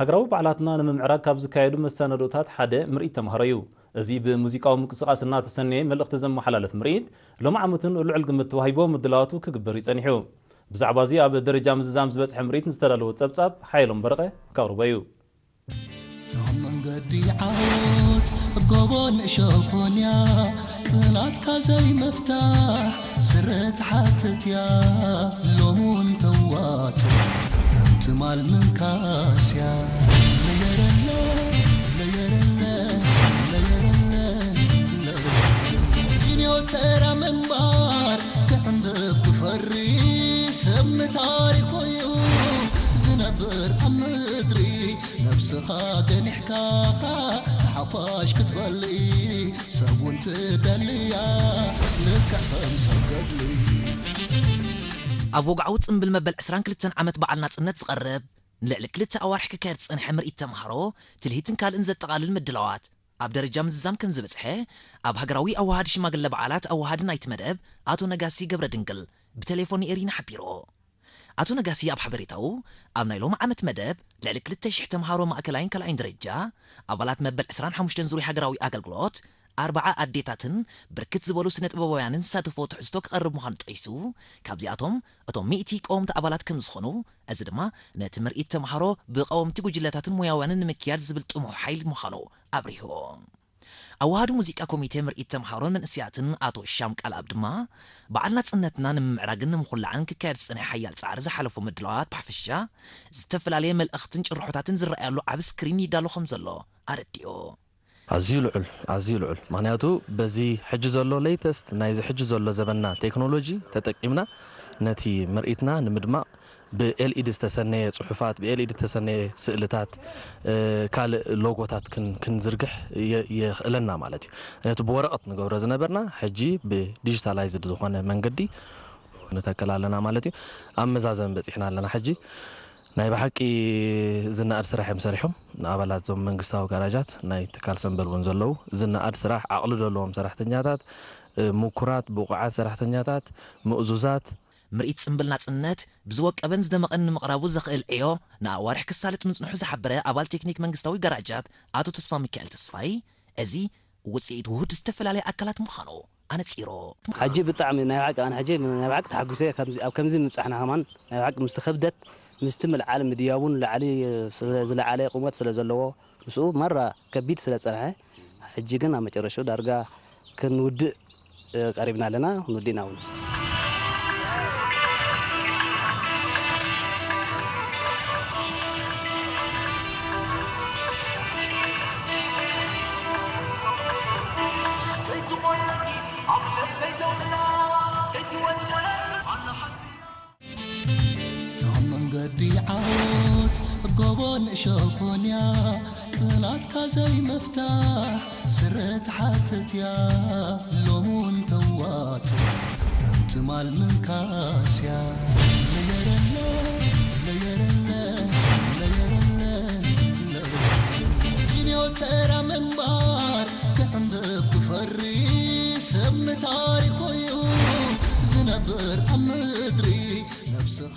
ሃገራዊ በዓላትና ንምምዕራግ ካብ ዝካየዱ መሰናዶታት ሓደ ምርኢት ተምሃሮ እዩ። እዚ ብሙዚቃዊ ምንቅስቓስ እናተሰነየ መልእኽቲ ዘመሓላልፍ ምርኢት፣ ሎሚ ዓመትን ልዑል ግምት ተዋሂቦ ምድላዋቱ ክግበር እዩ ጸኒሑ። ብዛዕባ እዚ ኣብ ደረጃ ምዝዛም ዝበጽሐ ምርኢት ንዝተዳለወ ጸብጻብ ሓየሎም በረቐ ከቕርቦ እዩ። እቶም መንገዲ ዓወት ጎቦ ንእሸኾን እያ፣ ቅናትካ ዘይምፍታሕ ስረ ትሓትት እያ። ሎሚ እውን ተዋጽእ ከም ትማል ምንካስ እያ። ለየረለ፣ ለየረለ፣ ለየረለ፣ ለየረለ። ኪንዮ ተራ ምንባር ክዕንብብ ክፈሪ ሰብ ንታሪኹ እዩ ዝነብር ኣብ ምድሪ። ነብስኻ ገኒሕካ ንሓፋሽ ክትበሊ ሰብ እውን ትደልያ ልክዕ ከም ሰብ ገድሊ። ኣብ ወግዓዊ ጽምብል መበል ዕስራን ክልተን ዓመት በዓል ናጽነት ዝቐርብ ንልዕሊ ክልተ ኣዋርሕ ክካየድ ዝጸንሐ ምርኢት ተምሃሮ ትልሂትን ካልእን ዘጠቓልል ምድላዋት ኣብ ደረጃ ምዝዛም ከም ዝበጽሐ ኣብ ሃገራዊ ኣዋሃዲ ሽማግለ በዓላት ኣዋሃዲ ናይቲ መደብ ኣቶ ነጋሲ ገብረ ድንግል ብቴሌፎን ንኤሪና ሓቢሩ። ኣቶ ነጋሲ ኣብ ሓበሬታኡ፣ ኣብ ናይ ሎሚ ዓመት መደብ ልዕሊ ክልተ ሽሕ ተምሃሮ ማእከላይን ካልኣይን ደረጃ፣ ኣባላት መበል ዕስራን ሓሙሽተን ዙርያ ሃገራዊ ኣገልግሎት፣ ኣርባዓ ኣዴታትን ብርክት ዝበሉ ስነ ጥበባውያንን ዝሳተፍዎ ትሕዝቶ ክቐርብ ምዃኑ ጠቒሱ፣ ካብዚኣቶም እቶም ሚእቲ ቀወምቲ ኣባላት ከም ዝኾኑ፣ እዚ ድማ ነቲ ምርኢት ተምሃሮ ብቀወምቲ ጉጅለታትን ሞያውያንን ንምክያድ ዝብል ጥሙሕ ሓይሊ ምዃኑ ኣብሪሁ። ኣዋሃዲ ሙዚቃ ኮሚቴ ምርኢት ተምሃሮን መንእሰያትን ኣቶ ሻም ቃልኣብ ድማ፣ በዓል ናጽነትና ንምምዕራግን ንምኹላዕን ክካየድ ዝጸንሐ ሓያል ጻዕሪ ዝሓለፎ ምድላዋት ብሓፈሻ ዝተፈላለየ መልእኽትን ጭርሖታትን ዝረኣየሉ ዓቢ ስክሪን ይዳሎ ከም ዘሎ ኣረዲኡ። ኣዝዩ ልዑል፣ ኣዝዩ ልዑል። ምኽንያቱ በዚ ሕጂ ዘሎ ሌተስት፣ ናይዚ ሕጂ ዘሎ ዘበንና ቴክኖሎጂ ተጠቂምና ነቲ ምርኢትና ንምድማቕ ብኤልኢዲ ዝተሰነየ ጽሑፋት፣ ብኤልኢዲ ዝተሰነየ ስእልታት፣ እ፣ ካልእ ሎጎታት ክን-፣ ክንዝርግሕ የ-፣ የኽእለና ማለት እዩ። ነቲ ብወረቐት ንገብሮ ዝነበርና ሕጂ ብዲጂታላይዝድ ዝኾነ መንገዲ ንተክል ኣለና ማለት እዩ። ኣብ መዛዘሚ በጺሕና ኣለና። ሕጂ ናይ ብሓቂ ዝነኣድ ስራሕ እዮም ሰሪሖም። ንኣባላት እዞም መንግስታዊ ጋራጃት ናይ ትካል ሰምበል እውን ዘለዉ ዝነኣድ ስራሕ፣ ዓቕሊ ዘለዎም ሰራሕተኛታት፣ እ፣ ምኩራት ብቑዓት ሰራሕተኛታት፣ ምእዙዛት። ምርኢት ጽምብል ናጽነት ብዝወቀበን ዝደመቐን ንምቕራቡ ዘኽእል ዕዮ ንኣዋርሕ ክሳለጥ ምጽንሑ ዝሓበረ ኣባል ቴክኒክ መንግስታዊ ጋራጃት ኣቶ ተስፋ ሚካኤል ተስፋይ፣ እዚ ውጽኢት ውሁድ ዝተፈላለያ ኣካላት ምዃኑ ኣነጺሩ። ሕጂ ብጣዕሚ ናይ ብሓቂ፣ ኣነ ሕጂ ናይ ብሓቂ ተሓጒሰ። ከምዚ፣ ኣብ ከምዚ ምብጻሕና ከማን ናይ ብሓቂ ምስቲ ከብደት፣ ምስቲ ምልዓል ምድያቡን ላዕሊ ስለ ዝለዓለ፣ ቁመት ስለ ዘለዎ፣ ምስኡ ማራ ከቢድ ስለ ዝጸንሐ፣ ሕጂ ግን ኣብ መጨረሽኡ ዳርጋ ክንውድእ፣ እ፣ ቀሪብና ኣለና፣ ክንውድእና እውን። እታ መንገዲ ዓወት ጎቦ ንእሸኾን እያ፣ ቅናትካ ዘይምፍታሕ ስረ ትሓትት እያ፣ ሎሚ እውን ተዋጽእ ከም ትማል ምንካስ እያ። ለየረለ፣ ለየረለ፣ ለየረለ፣ ለየረለ። ኪንዮ ተራ ምንባር ክዕንብብ ክፈሪ ሰብ ንታሪኹ እዩ ዝነብር ኣብ ምድሪ። ነብስኻ